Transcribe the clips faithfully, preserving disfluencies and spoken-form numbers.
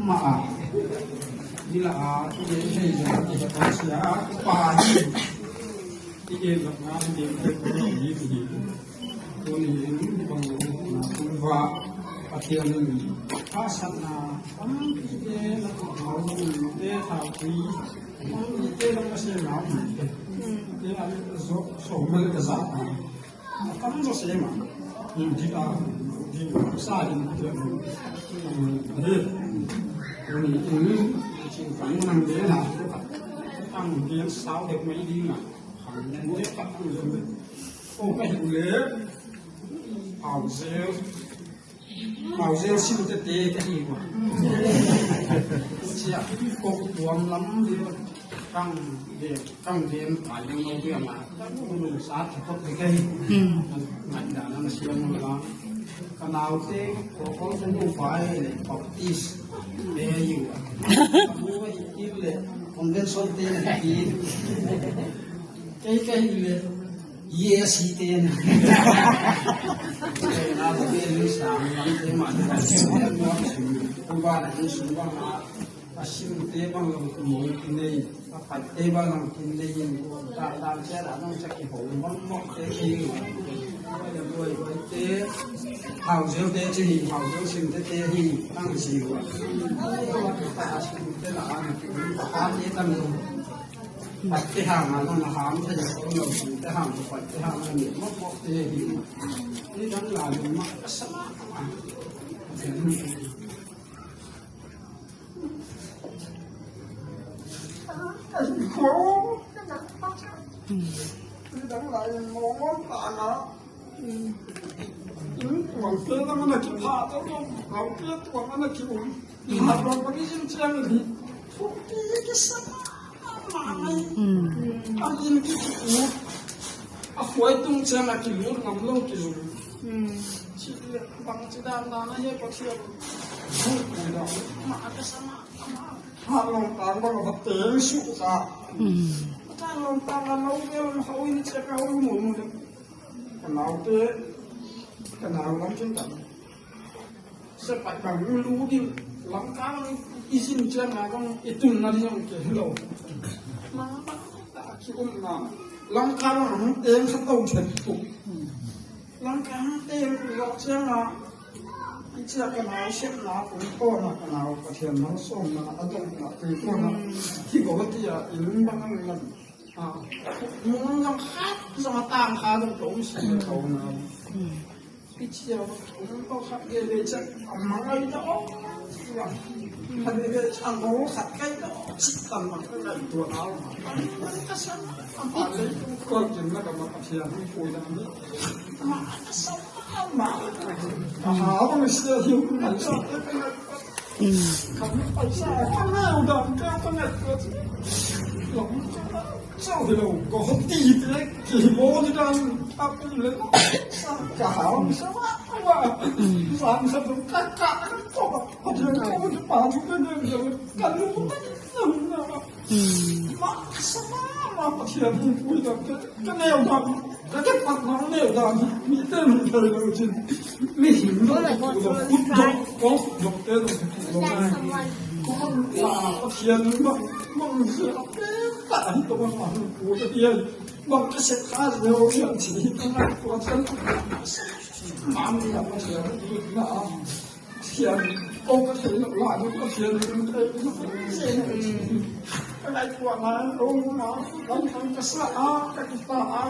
Mah a, i la a, i gen thei zong a, i heh a sia a, i pa hi. I gen zong a, i gen thei zong a, i gen thei zong a. Tuni in i bang lo na tung va, Pathian in a satna, bang i gen a tung hau, te thau tui, bang i gen a sia na, te a zo, so mal ka za a. A tam zaw se mah. Ding a, ding sa in, ding a, ding a. Ding a, ding a, ding a, ding a. Ang ding sao dek mai ding a. Ang dek tak ang ding. Oh, ka hi le. Hau zel. Hau zel sim tete ka hi ua. Sia, kong tuam lam ding. Kang ding, kang ding, pai ding lo ding a. Kang ding sa ki kop ding ka hi. Hmm. Ngai dan a na siam lo la. Ka naute, ko ko sa nu pai le Baptist. Be yu. Ko i le convention te na ki. Kei ka hi le. Yes, hi te na. Kei na ko be lu sa, man te man. Ko ba na ni su ba na. A sim te bang lo ki mo ki nei, a pai te bang lo ki nei in, ta ta sia da nong sia ki ho mong mong te ki. Ai da boi boi te, hau zel te ci hi, hau zel sim te te hi, tang si wa. Ai da wa ta sim te la an, ta te tang lo. Pai te hang a nong ham te ya ko lo sim te hang, pai te hang a ni mong mong te hi. Ni dang la ni ma ka sa ma. A khuai tung ciang a kilut ngam lo kizum. Ci bang ci dan dan a he Pathian. Mah a ka sa mah. Hah lawngtang bang a va teng suh ta. Hah lawngtang a lo bel ho in ciak a ho mu mu. Ka naute, ka nau lam cin ta. Sepaih bang lu ding, Lamka bang i zin ciang a bang i tunna ding zong kei hi lo. Lamka bang a ki umna, Lamka bang a hong teng kha to ṭhen tuk. Lamka hong teng lo ciang a, i ciah ka nau sepna tung tawn a, ka nau Pathian malsawmna a dongna tung tawn a, hi go ti a inn bang a ngan. Mung zong khat zong a tang kha zong ka um si a ko na. Pi cia um ko khat ge le cak a mangai ta o. Khat ge le cak a ngol khat kai ta o. Cik tan mang ka ngai tua na o. Ka sa a pa le ko kin na ka ma ka cia hong pui na ni. Ma ka sa ma ka ha bang sia hiu ka sa ka ngai. Ka neu dan ka ka ngai ka. Lam ka sau hi lo ko ti te ki mo ni dan a kum le. Sa ka ha sa ma ma. Sa sa ka ka ko. Ko pa tu ka ngai ka lu. Ma ka sa ma ma Pathian hong pui dan ka neu dan. Ka kepatna neu dan, mite nong thei lo cin. Mihing nong thei lo, kutdok, kutdokte nong thei lo ngai. Kong la Pathian bang, bang sia a pek ta hi tawh bang a hong pu ta hi. Bang ka sep kha leu hiam ci hi ka ngai tua cian. Mami a Pathian na a. Pathian, ko ka thei lo la ding Pathian ding thei ding thei ding. Ka ngai tua ngai lo na, lam thang ka sa a, ka kita a,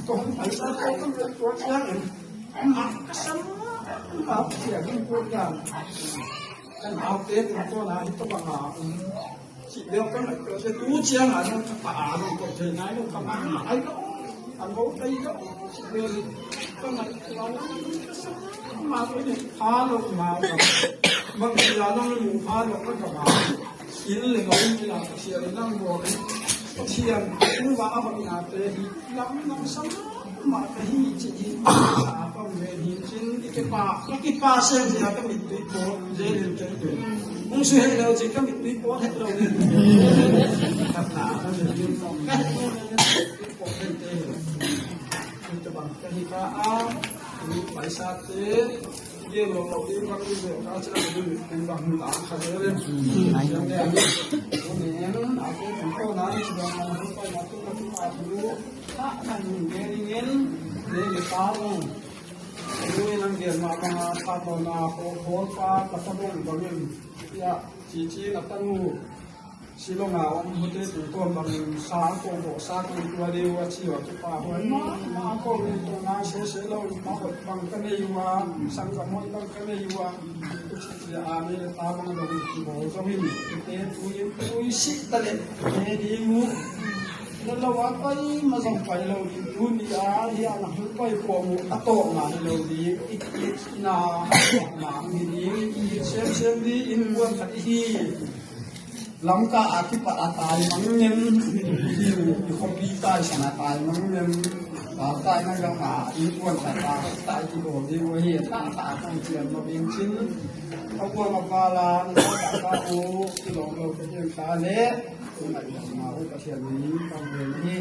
ko hong thei sa ko ka ngai tua ciang in. Ama ka sa a, Pathian ding ko ya. Ka nau te tung ko na, ito ba nga, um. Cih bel ka ngaih tuah cia, tu ciang a zong ka ta a zong ko thei nai lo, ka mang nai lo. An lo thei lo, cih bel ka ngaih tuah a zong ka sa ma ko ni pha lo ma ka. Bang cia zong mu pha lo ka ka ma. In le lo in la ka cia le nang bo le. Ka cia ku ba a bang na te hi lam nang sa ma. Mah ka hi ci hi, a pang ve hi cin, i kipa, i kipa seng zia ka mittui pawt, ze lin kei pawt. Hong su heh lo ci ka mittui pawt heh lo. Ka ta, ka ze lin pawt, ka heh lo, ka mittui pawt heh te. Ka bang ka hi ka a, mi paisa te. Cici na tang uh, Shillong a om hute tungtawn bangin sa a kong bawh sa kong tua deuh a ci uh a kipa huai mahmah a kong nei tawh nang sese lo in mahot bang ka nei uh a, sanggam hoih bang ka nei uh a, a mi le ta bang dong kibawl zongin tute tuin tui sih ta leh ne ding uh. Na lo a pai ma zong pai lo ding, tuni a hi a na hu pai pawm uh a tawpna hi lo ding, i kit na na hi ding, i kit semsem ding, innkuan khat i hi. Lamka a kipat a taimang nem, i khuapi taisan a taimang nem, taitaina gam a innkuan khat a tai kibawl ding uh hi, a tangtah a kong cian ma bing cin. A kuang a pala na tangtah ka uh kilawm lo ka hian ka le, na i lam ma uh Pathian min ka huen hi.